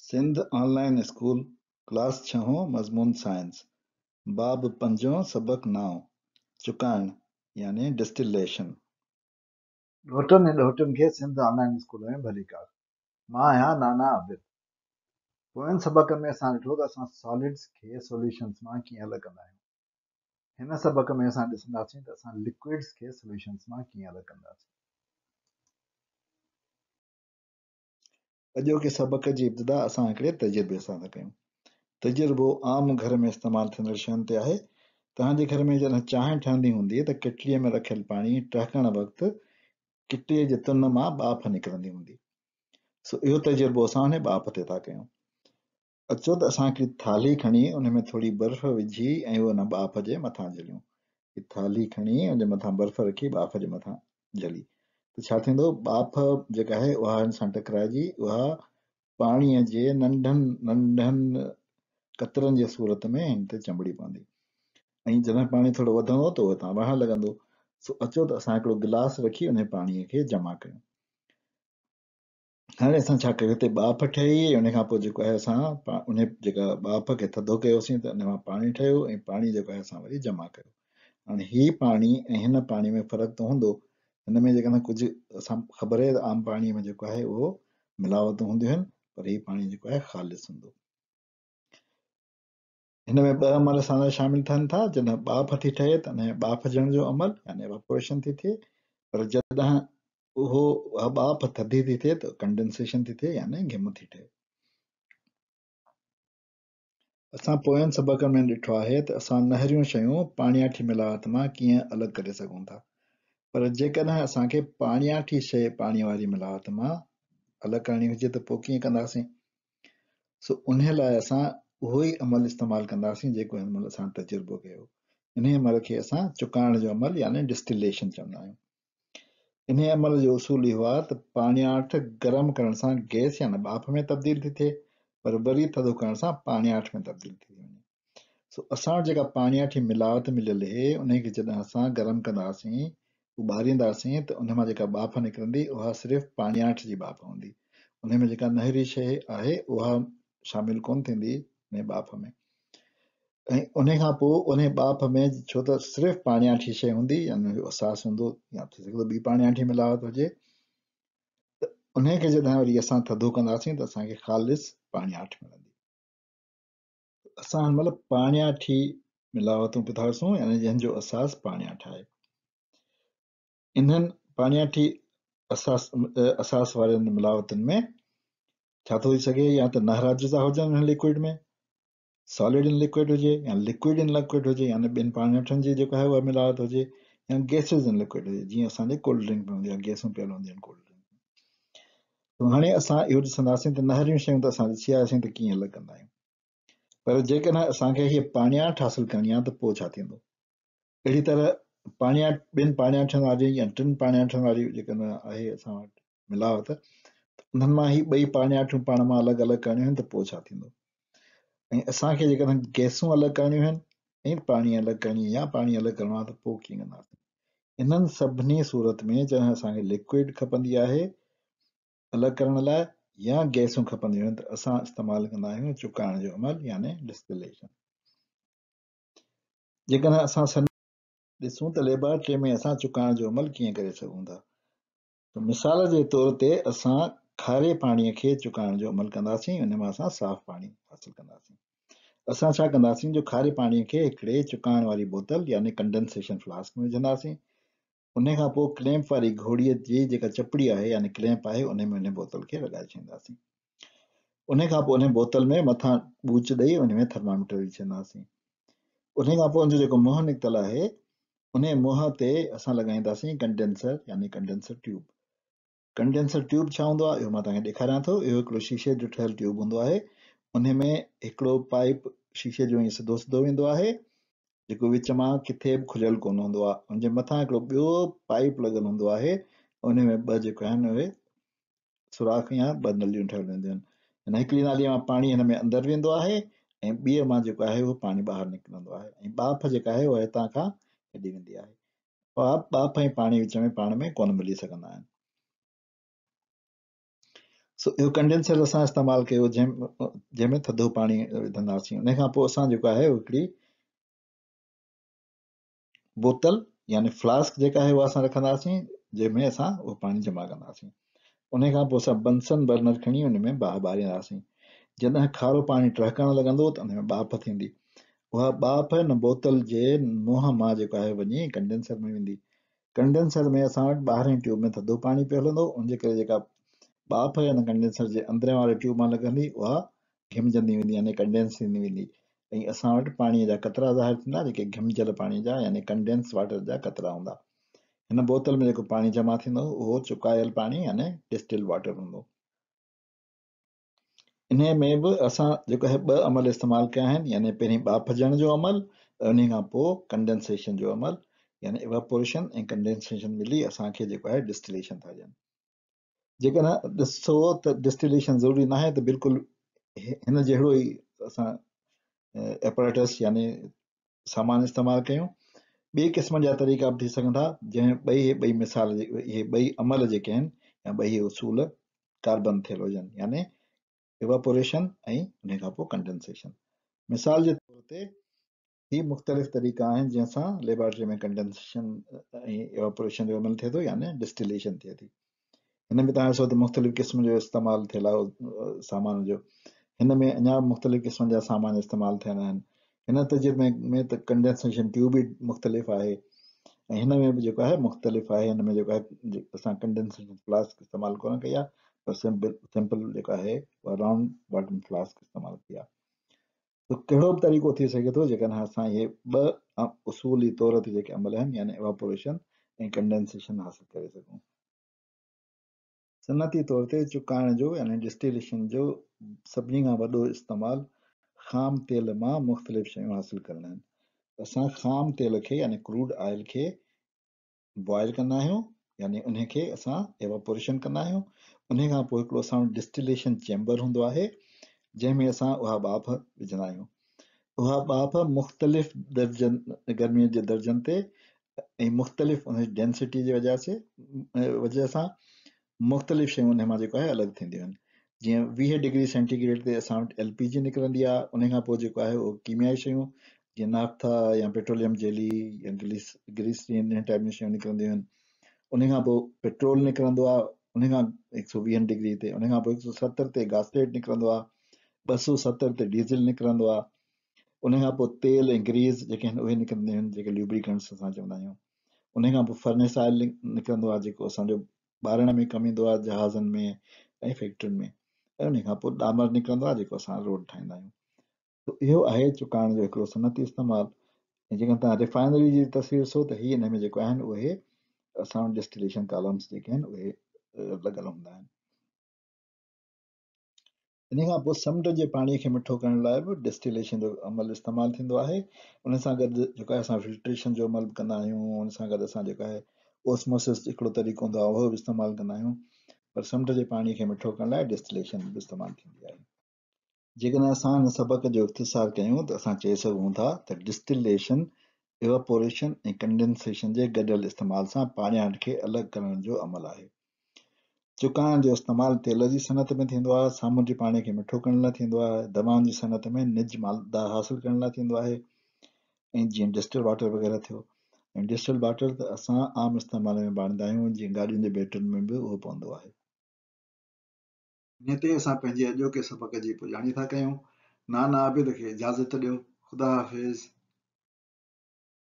سنڌ آن line school class ڇهون مضمون science باب پنجون سبق نائون چڪائڻ يعني ڊسٽليشن. ڏوهٽن ۽ ڏوهٽين کي سنڌ آن لائين اسڪول ۾ ڀليڪار. مان آهيان نانا عابد. پوين سبقن ۾ اسان ڏٺو ته اسان سالڊس کي سوليوشنس مان ڪيئن الڳ ڪندا آهيون. هن سبق ۾ اسان ڏسنداسين ته اسان لڪوئڊس کي سوليوشنس مان ڪيئن الڳ ڪنداسين. اڄوڪي سبق جي ابتدا اسان هڪڙي تجربي سان ٿا ڪيون. تجربو عام گهر ۾ استعمال ٿيندڙ شين تي آهي. توهان جي گهر ۾ جڏهن چانهه ٺهندي هوندي ته ڪيٽليء ۾ رکيل پاڻي ٽهڪڻ وقت ڪٽيء جي تن مان ٻاڦ نڪرندي هوندي. سو اهو تجربو اسان انهي ٻاڦ تي ٿا ڪيون. اچو ته اسان هڪڙي ٿالهي کڻي ان ۾ ٿوري برف وجهي ۽ ان ٻاڦ جي مٿان جهليون. هڪ ٿالهي کڻي ان جي مٿان برف رکي ٻاڦ جي مٿان جهلي ته ڇا ٿيندو؟ ٻاڦ جيڪا آهي اها هن سان ٽڪرائجي اها پاڻيء جي ننڍن ننڍن قطرن جي صورت ۾ هن تي چنبڙي پوندي ۽ جڏهن پاڻي ٿورو وڌندو ته اهو هتان وهڻ لڳندو. سو اچو ته اسان هڪڙو گلاس رکي انهي پاڻيء کي جمع ڪيون. هاڻي اسان ڇا ڪيو هتي ٻاڦ ٺهي ۽ ان کان پوء جيڪو آهي اسان ان جيڪا ٻاڦ کي ٿڌو ڪيوسين ته ان مان پاڻي ٺهيو ۽ پاڻي جيڪو آهي اسان وري جمع ڪيو. هاڻي هي پاڻي ۽ هن پاڻي ۾ فرق ته هوندو، هن ۾ جيڪڏهن ڪجهه اسان خبر آهي ته عام پاڻي ۾ جيڪو آهي اهو ملاوتون هونديون آهن پر هي پاڻي جيڪو آهي خالص هوندو. هن ۾ ٻه عمل اسان جا شامل ٿين ٿا، جڏهن ٻاڦ ٿي ٺهي ته ان ۾ ٻاڦجڻ جو عمل يعني Evaporation ٿي ٿئي پر جڏهن اهو اها ٻاڦ ٿڌي ٿي ٿئي ته Condensation ٿي ٿئي يعني گهم ٿي ٺهي. اسان پوين سبقن ۾ ڏٺو آهي ته اسان نهريون شيون پاڻياٺي ملاوت مان ڪيئن الڳ ڪري سگهون ٿا پر جيڪڏهن اسان کي پاڻياٺي شيء پاڻي واري ملاوت مان الڳ ڪرڻي هجي ته پوء ڪيئن ڪنداسين؟ سو انهيء لاء اسان اهو ئي عمل استعمال ڪنداسين جيڪو هن مهل اسان تجربو ڪيو. انهيء عمل کي اسان چڪائڻ جو عمل يعني Distillation چوندا آهيون. انهيء عمل جو اصول اهو آهي ته پاڻياٺ گرم ڪرڻ سان گئس يعني ٻاڦ ۾ تبديل ٿي ٿئي پر وري ٿڌو ڪرڻ سان پاڻياٺ ۾ تبديل ٿي ٿي وڃي. سو اسان وٽ جيڪا پاڻياٺي ملاوت مليل اهي انهي کي جڏهن اسان گرم ڪنداسين، اٻارينداسين ته انهي مان جيڪا ٻاڦ نڪرندي اها صرف پاڻياٺ جي ٻاڦ هوندي. انهي ۾ جيڪا نهري شيء آهي اها شامل ڪونه ٿيندي انهي ٻاڦ ۾. ۽ انهي کان پوء انهي ٻاڦ ۾ ڇو ته صرف پاڻياٺي شيء هوندي يعني ان جو اساس هوندو يا ٿي سگهي ٿو ٻي پاڻياٺي ملاوت هجي ته انهي کي جڏهن وري اسان ٿڌو ڪنداسين ته اسان کي خالص پاڻياٺ ملندي. اسان هن مهل پاڻياٺي ملاوتون پيا ٿا ڏسون يعني جنهن جو اساس پاڻياٺ آهي. انهن پاڻياٺي اساس اساس وارين ملاوتن ۾ ڇا ٿو ٿي سگهي يا ته نهرا جزا هجن انهن لڪوئڊ ۾ سالڊ ان لڪوئڊ هجي يا لڪوئڊ ان لڪوئڊ هجي يعني ٻن پاڻياٺن جي جيڪا آهي اها ملاوت هجي يا گيسز ان لڪوئڊ هجي جيئن اسان جي ڪولڊ ڊرنڪ ۾ هوندي آهي گيسون پيل هونديون آهن ڪولڊ ڊرنڪ ۾. هاڻي اسان اهو ڏسنداسين ته نهريون شيون ته اسان ڏسي آياسين ته ڪيئن الڳ ڪندا آهيون پر جيڪڏهن اسان کي هيء پاڻياٺ حاصل ڪرڻي آهي ته پوء ڇا ٿيندو؟ اهڙي طرح پاڻياٺ ٻن پاڻياٺن واري يا ٽن پاڻياٺن واري جيڪڏهن آهي اسان وٽ ملاوت ته انهن مان هي ٻئي پاڻياٺيون پاڻ مان الڳ الڳ ڪرڻيون آهن ته پوء ڇا ٿيندو؟ ۽ اسان کي جيڪڏهن گئسون الڳ ڪرڻيون آهن ۽ پاڻي الڳ ڪرڻي يا پاڻي الڳ ڪرڻو آهي ته پوء ڪيئن ڪنداسين؟ انهن سڀني صورت ۾ جڏهن اسان کي لڪوئڊ کپندي آهي الڳ ڪرڻ لاء يا گئسون کپنديون آهن ته اسان استعمال ڪندا آهيون چڪائڻ جو عمل يعني ڊسٽليشن. جيڪڏهن اسان سن. ڏسون ته ليبارٽري ۾ اسان چڪائڻ جو عمل ڪيئن ڪري سگهون ٿا. ته مثال جي طور تي اسان کاري پاڻي کي چڪائڻ جو عمل ڪنداسين ان مان اسان صاف پاڻي حاصل ڪنداسين. اسان ڇا ڪنداسين جو کاري پاڻي کي هڪڙي چڪائڻ واري بوتل يعني ڪنڊنسيشن فلاسڪ ۾ وجهنداسين. انهي کان پوء ڪليمپ واري گهوڙيء جي جيڪا چپڙي آهي يعني ڪليمپ آهي انهي ۾ انهي بوتل کي لڳائي ڇڏينداسين. انهي کان پوء انهي بوتل ۾ مٿان ٻوچ ڏئي انهي ۾ ٿرماميٽر وجهي ڇڏينداسين. انهي کان پوء ان جو جيڪو منهن نڪتل آهي انهي منهن تي اسان لڳائينداسين ڪنڊينسر يعني ڪنڊينسر ٽيوب. ڪنڊينسر ٽيوب ڇا هوندو آهي اهو مان توهان کي ڏيکاريان ٿو. اهو هڪڙو شيشي جو ٺهيل ٽيوب هوندو آهي. انهي ۾ هڪڙو پائيپ شيشي جو ائين سڌو سڌو ويندو آهي جيڪو وچ مان ڪٿي به کليل ڪونه هوندو آهي. ان جي مٿان هڪڙو ٻيو پائيپ لڳل هوندو آهي. انهي ۾ ٻه جيڪو آهن اهي سوراخ يا ٻه نليون ٺهيل هونديون آهن. هن هڪڙي ناليء مان پاڻي هن ۾ اندر ويندو آهي ۽ ٻيء مان جيڪو آهي اهو پاڻي ٻاهر نڪرندو آهي ۽ ٻاڦ جيڪا آهي اها هتان کان هيڏي ويندي آهي. ٻاڦ ۽ پاڻي وچ ۾ پاڻ ۾ ڪونه ملي سگهندا آهن. سو اهو ڪنڊينسر اسان استعمال ڪيو جنهن ۾ ٿڌو پاڻي وڌنداسين. ان کان پوء اسان جيڪو آهي هڪڙي بوتل يعني فلاسڪ جيڪا آهي اها اسان رکنداسين جنهن ۾ اسان اهو پاڻي جمع ڪنداسين. ان کان پوء اسان بنسن برنر کڻي ان ۾ باهه ٻارينداسين. جڏهن کارو پاڻي ٽهڪڻ لڳندو ته ان ۾ ٻاڦ ٿيندي. اها ٻاڦ ان بوتل جي منهن مان جيڪو آهي وڃي ڪنڊينسر ۾ ويندي. ڪنڊينسر ۾ اسان وٽ ٻاهرين ٽيوب ۾ ٿڌو پاڻي پيو هلندو، ان جي ڪري جيڪا ٻاڦ ان ڪنڊينسر جي اندرين واري ٽيوب مان لڳندي اها گهمجندي ويندي يعني ڪنڊينس ٿيندي ويندي ۽ اسان وٽ پاڻيء جا قطرا ظاهر ٿيندا جيڪي گهمجيل پاڻي جا يعني ڪنڊينس واٽر جا قطرا هوندا. هن بوتل ۾ جيڪو پاڻي جمع ٿيندو اهو چڪايل پاڻي يعني ڊسٽلڊ واٽر هوندو. انهيء ۾ به اسان جيڪو آهي ٻه عمل استعمال ڪيا آهن يعني پهرين ٻاڦجڻ جو عمل ۽ انهيء کان پوء ڪنڊينسيشن جو عمل يعني ايواپوريشن ۽ ڪنڊينسيشن ملي اسان کي جيڪو آهي ڊسٽليشن ٿا ڏين. جيڪڏهن ڏسو ته ڊسٽليشن ضروري ناهي ته بلڪل هن جهڙو ئي اسان ايپريٽس يعني سامان استعمال ڪيون. ٻئي قسم جا طريقا به ٿي سگهن ٿا جنهن ٻئي ٻئي مثال اهي ٻئي عمل جيڪي آهن يا ٻئي اصول ڪاربن ٿيل هجن يعني ايواپوريشن ۽ ان کان پوء ڪنڊنسيشن. مثال جي طور تي هي مختلف طريقا آهن جنهن سان ليبارٽري ۾ ڪنڊنسيشن ۽ ايواپوريشن جو عمل ٿئي ٿو يعني ڊسٽليشن ٿئي ٿي. هن ۾ توهان ڏسو ته مختلف قسم جو استعمال ٿيل آهي سامان جو. هن ۾ اڃا به مختلف قسمن جا سامان استعمال ٿيل آهن. هن تجربي ۾ ته ڪنڊنسيشن ٽيوب ئي مختلف آهي ۽ هن ۾ به جيڪو آهي مختلف آهي. هن ۾ جيڪو آهي اسان ڪنڊنسيشن فلاسڪ استعمال ڪونه ڪئي آهي پر سمپل جيڪو آهي اها رائونڊ باٽم فلاسڪ استعمال ڪئي آهي. ته ڪهڙو به طريقو ٿي سگهي ٿو جيڪڏهن اسان اهي ٻه اصولي طور تي جيڪي عمل آهن يعني ايواپوريشن ۽ ڪنڊينسيشن حاصل ڪري سگهون. صنعتي طور تي چڪائڻ جو يعني ڊسٽيليشن جو سڀني کان وڏو استعمال خام تيل مان مختلف شيون حاصل ڪرڻ آهن. اسان خام تيل کي يعني ڪروڊ آئل کي بوائل ڪندا آهيون يعني انهي کي اسان ايواپوريشن ڪندا آهيون. انهي کان پوء هڪڙو اسان وٽ ڊسٽليشن چيمبر هوندو آهي جنهن ۾ اسان اها ٻاڦ وجهندا آهيون. اها ٻاڦ مختلف درجن گرمي جي درجن تي ۽ مختلف ان جي ڊينسٽي جي وجه سي وجه سان مختلف شيون انهي مان جيڪو آهي الڳ ٿينديون آهن. جيئن 20 ڊگري سينٽي گريڊ تي اسان وٽ ايل پي جي نڪرندي آهي، انهي کان پوء جيڪو آهي اهو ڪيميائي شيون جيئن نافٿا يا پيٽروليم جيلي يا گليسرين انهن ٽائپ جون شيون نڪرنديون آهن. انهي کان پوء پيٽرول نڪرندو آهي انهي کان 120 ڊگري تي، انهي کان پوء 170 تي گاسليٽ نڪرندو آهي، 270 تي ڊيزل نڪرندو آهي، انهي کان پوء تيل ۽ گريز جيڪي آهن اهي نڪرنديون آهن جيڪي ليوبريڪنٽس اسان چوندا آهيون. انهي کان پوء فرنس آئل نڪرندو آهي جيڪو اسان جو ٻارڻ ۾ ڪم ايندو آهي جهازن ۾ ۽ فيڪٽرين ۾، ۽ انهي کان پوء ڏامر نڪرندو آهي جيڪو اسان روڊ ٺاهيندا آهيون. ته اهو آهي چڪائڻ جو هڪڙو صنعتي استعمال. ۽ جيڪڏهن توهان ريفائنري جي تصوير ڏسو ته هي انهي ۾ جيڪو آهن اهي اسان وٽ ڊسٽليشن ڪالمس جيڪي آهن اهي لڳل هوندا آهن. انهي کان پوء سمنڊ جي پاڻي کي مٺو ڪرڻ لاء به ڊسٽيليشن جو عمل استعمال ٿيندو آهي. ان سان گڏ جيڪو آهي اسان فلٽريشن جو عمل به ڪندا آهيون. ان سان گڏ اسان جيڪو آهي اوسموسس هڪڙو طريقو هوندو آهي اهو به استعمال ڪندا آهيون. پر سمنڊ جي پاڻي کي مٺو ڪرڻ لاء ڊسٽيليشن به استعمال ٿيندي آهي. جيڪڏهن اسان هن سبق جو اختصار ڪيون ته اسان چئي سگهون ٿا ته ڊسٽيليشن ايواپوريشن ۽ ڪنڊينسيشن جي گڏيل استعمال سان پاڻياٺ کي الڳ ڪرڻ جو عمل آهي. چڪائڻ جو استعمال تيل جي صنعت ۾ ٿيندو آهي، سامونڊي پاڻي کي مٺو ڪرڻ لاء ٿيندو آهي، دوائن جي صنعت ۾ نج مادا حاصل ڪرڻ لاء ٿيندو آهي ۽ جيئن ڊسٽل واٽر وغيره ٿيو ۽ ڊسٽل واٽر ته اسان عام استعمال ۾ به آڻيندا آهيون جيئن گاڏين جي بيٽرين ۾ به اهو پوندو آهي. انهيء تي اسان پنهنجي اڄوڪي سبق جي پڄاڻي ٿا ڪيون. نانا عابد کي اجازت ڏيو. خدا حافظ.